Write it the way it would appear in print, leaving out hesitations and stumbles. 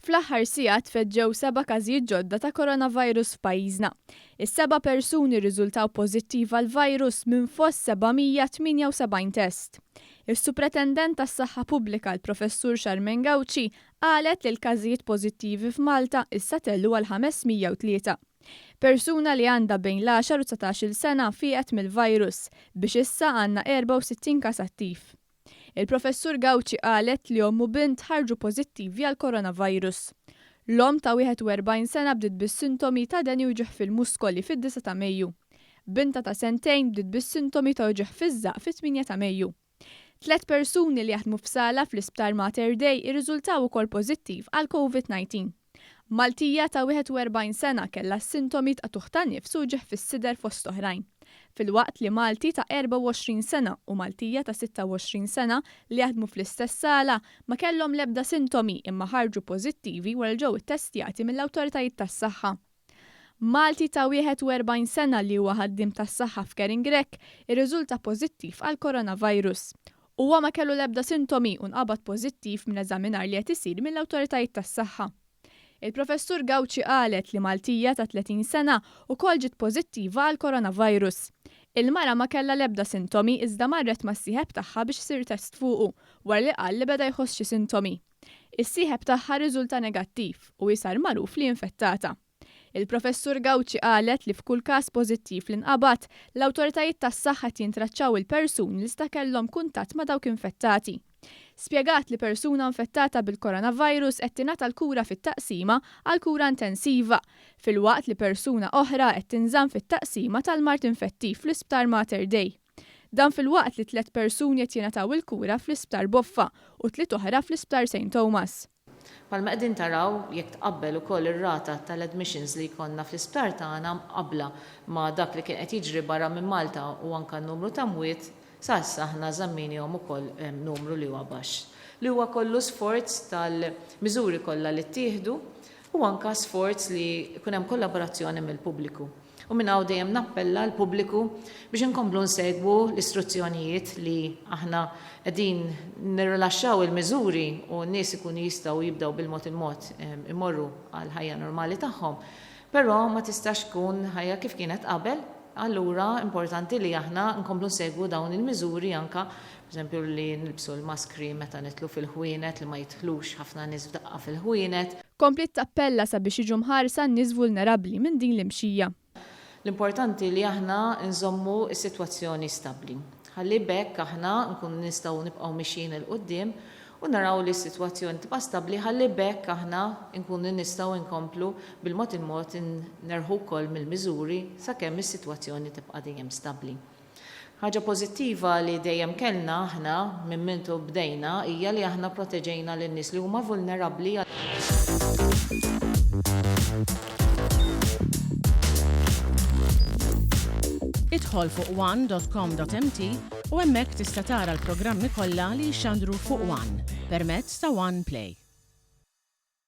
Fl-aħħar sigħat feġġew seba' każijiet ġodda ta' coronavirus f'pajjiżna. Is-seba' persuni rriżultaw pożittiv għall-virus minn fost 778 test. Is-Supretendent tas-Saħħa Pubblika l-Professur Charmaine Gauci qalet li l-każijiet pożittivi f'Malta issa tellu għal 503. Persuna li għandha bejn l-għaxar u 19-il sena fieqet mill-virus biex issa għandna 64 każ attiv. Il-Professur Gauci qalet li omm u bint ħarġu pożittivi għall-coronavirus. L-omm ta' 41 sena bdiet bis-sintomi ta' deni u ġieħ fil-muskoli fid-disgħa ta' Mejju. Bintha ta' sentejn bdiet bis-sintomi ta' uġigħ fiż-żaqq fit-tmienja ta' Mejju. Tlett persuni li jaħdmu f'sala fl-Isptar Mater Dei irriżultaw ukoll pożittiv għall-Covid 19. Maltija ta' 41 sena kellha s-sintomi ta' qtugħ ta' nifs u uġigħ fis-sider fost oħrajn. Filwaqt li Malti ta' 24 sena u Maltija ta' 26 sena li jaħdmu fl-istess sala ma kellhom l-ebda sintomi imma ħarġu pożittivi wara li ġew ittestjati mill-awtoritajiet tas-saħħa. Malti ta' 41 sena li huwa ħaddiem tas-saħħa f'Kering Grech irriżulta pożittiv għall-coronavirus. Huwa ma kellu l-ebda sintomi u nqabad pożittiv minn eżaminar li qed isir mill-awtoritajiet tas-saħħa. Il-Professur Gauci qalet li Maltija ta' 30 sena wkoll ġiet pożittiva għall-coronavirus. Il-mara ma kellha l-ebda sintomi iżda marret mas-sieħeb tagħha biex isir test fuqu wara li qal li beda jħoss xi sintomi. Is-sieħeb tagħha rriżulta negattiv u hi sar magħruf li infettata. Il-Professur Gauci qalet li f'kull każ pożittiv li nqabad, l-awtoritajiet tas-saħħa qed jintraċċaw il-persuni li seta' kellhom kuntatt ma' dawk infettati. Spjegat li persuna infettata bil-coronavirus qed tingħata l-kura fit-taqsima għall-kura intensiva, filwaqt li persuna oħra qed tinżamm fit-taqsima tal-mard infettiv fl-Isptar Mater Dei. Dan filwaqt li tlett persuni qed jingħataw il-kura fl-Isptar Boffa u tliet oħra fl-Isptar Saint Thomas. Bħalma qegħdin taraw, jekk tqabbel ukoll ir-rata tal-admissions li jkollna fl-isptar tagħna mqabbla ma' dak li kien qed jiġri barra minn Malta u anke n-numru ta' mwiet, sa issa aħna żamminiehom ukoll numru li huwa baxx. Li huwa kollu sforz tal-miżuri kollha li ttieħdu u anke sforz li jkun hemm kollaborazzjoni mill-pubbliku. U minn hawn dejjem nappella l-pubbliku biex inkomplu nsegwu l-istruzzjonijiet li aħna qegħdin nirrilaxxaw il-miżuri u n-nies ikunu jistgħu jibdew bil-mod il-mod imorru għall-ħajja normali tagħhom. Però ma tistax tkun ħajja kif kienet qabel, allura importanti li aħna nkomplu nsegwu dawn il-miżuri anke pereżempju li nilbsu l-maskri meta nidħlu fil-ħwienet, li ma jidħlux ħafna nies f'daqqa fil-ħwienet. Kompliet tappella sabiex jiġu mħarsa n-nies vulnerabbli minn din l-imxija. L-importanti li aħna nżommu s-sitwazzjoni stabbli. Ħalli b'hekk aħna nkunu nistgħu nibqgħu mixjin 'il quddiem u naraw li s-sitwazzjoni tibqa' stabbli ħalli b'hekk aħna nkunu nistgħu nkomplu bil-mod il-mod nerħu wkoll mill-miżuri sakemm is-sitwazzjoni tibqa' dejjem stabbli. Ħaġa pożittiva li dejjem kellna aħna minn mintu bdejna hija li aħna proteġejna lin-nies li huma vulnerabbli. Idħol fuq one dot com dot mt u hemmhekk tista' tara l-programmi kollha li jixxandru fuq one permezz ta' One Play.